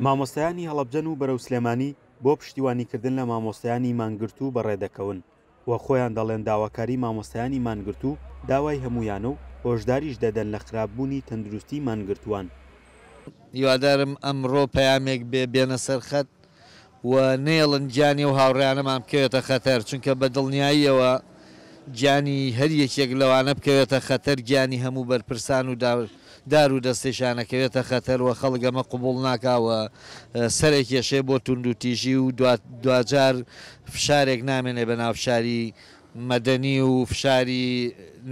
مامۆستایانی هەڵەبجەن و بەرەو سلێمانی بۆ پشتیوانیکردن لە مامۆستایانی مانگرتوو بەڕێدەکەون و خۆیان دەڵێن داواکاری مامۆستایانی مانگرتوو داوای هەموویانە و هۆشداریش دەدەن لە خراپبوونی تەندروستی مانگرتووان. هیوادارم ئەمڕۆ پەیامێک بێ بێنە سەر خەت و نەیەڵن گیانی ئەو هاوڕێیانەمان بکەوێتە خەتەر، چونکە بە دڵنیاییەوە گیانی هەر یەکێک لەوانە بکەوێتە خەتەر گیانی هەموو بەرپرسان و دار و دەستەیشیان ئەکەوێتە خەتەر و خەڵک ئەمە قبوڵ ناکا و سەرئەکێشێ بۆ توندوتیژی و دواجار فشارێک نامێنێ بە ناو فشاری مەدەنی و فشاری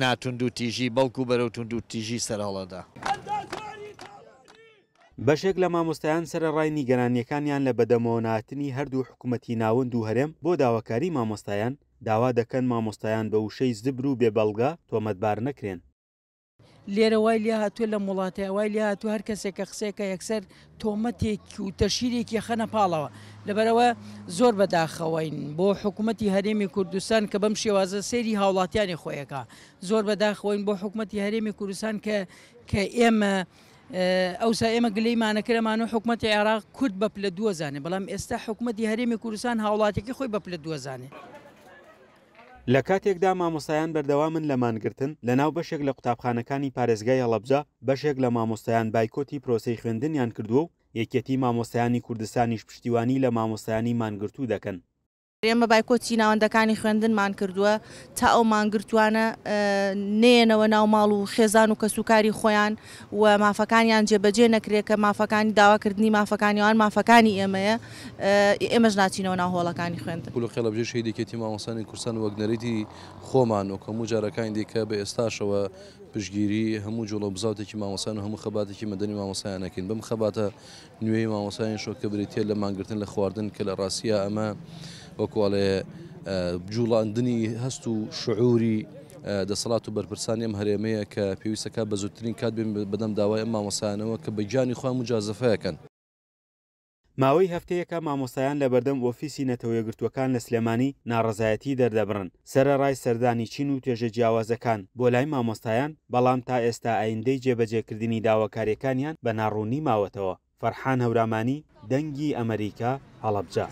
ناتوندوتیژی بەڵکو بەرەو توندوتیژی سەرهەڵەدا. بەشێک لە مامۆستایان سەرەڕای نیگەرانییەکانیان لە بەدەمەوەنەهاتنی هەردوو حکومەتی ناوەند و هەرێم بۆ داواکاری مامۆستایان، داوا دەکەن مامۆستایان بە وشەی زبر و بێ بەڵگە تۆمەتبار نەکرێن. لێرە وای لێهاتووە لەم وڵاتەیە وای لێهاتووە هەر کەسێک کە قسەیەکە یەکسەر تۆمەتێک و تەشهیرێکی خەنە پاڵەوە لەبەرئەوە زۆر بەداخەوەین بۆ حکوومەتی هەرێمی کوردستان کە بەم شێوازە سەیری هاوڵاتیانی خۆیەکە زۆر بەداخەوەین بۆ حکوومەتی هەرێمی کوردستان کە کە ئێمە ئەوسا ئێمە گلەیمانە کرد ئەمانە حکومەتی عێراق کورد بە پلە دووە زانێ بەڵام ئێستا حکومەتی هەرێمی کوردستان هاوڵاتیەکەی خۆی بە پلە دووە زانێ. لە کاتێکدا مامۆستایان بەردەوامن لە مانگرتن، لەناو بەشێک لە قوتابخانەکانی پارێزگای هەڵەبجە بەشێک لە مامۆستایان بایکۆتی پرۆسەی خوێندنیان کردووە و یەکێتی مامۆستایانی کوردستانیش پشتیوانی لە مامۆستایانی مانگرتوو دەکەن. ئێمە بایکۆتی ناوەندەکانی خوێندنمان کردووە تا ئەو مانگرتووانە نەیەنەوە ناو ماڵ و خێزان و کەسوکاری خۆیان و مافەکانیان جێبەجێ نەکرێت کە مافەکانی داواکردنی مافەکانی ئەوان مافەکانی ئێمەیە ئێمەش ناچینەوە ناو هۆڵەکانی خوێندن. گوڵ قێڵەبژێ شەهید یەکێتی مامۆستایانی کوردستان وەک نەریتی خۆمان وەک هەموو جارەکانی دیکە بە ئێستاشەوە پشتگیری هەموو جوڵە و بزاوتێکی مامۆستایان و هەموو خەباتێکی مەدەنی مامۆستایان ئەکەین بەم خەباتە نوێی مامۆستایانیشەوە کە بریتیە لە مانگرتن لە خواردن کە لە ڕاستیا ئەمە وەکو ئەڵێ جوڵاندنی هەست و شعوری دەسەڵات و بەرپرسانی ئەم هەرێمەیە کە پێویستەکە بە زووترین کات بێن بەدەم داوای ئەم مامۆستایانەوە کە بە گیانی خۆیان موجازەفەیەکەن. ماوەی هەفتەیەکە مامۆستایان لەبەردەم ئۆفیسی نەتەوەیەکگرتووەکان لە سلێمانی ناڕەزایەتی دەردەبڕن، سەرەڕای سەردانی چین و توێژە جیاوازەکان بۆ لای مامۆستایان، بەڵام تا ئێستا ئایندەی جێبەجێکردنی داواکارییەکانیان بە ناڕوونی ماوەتەوە. فەرحان هەورامانی، دەنگی ئەمەریکا، هەڵەبجە.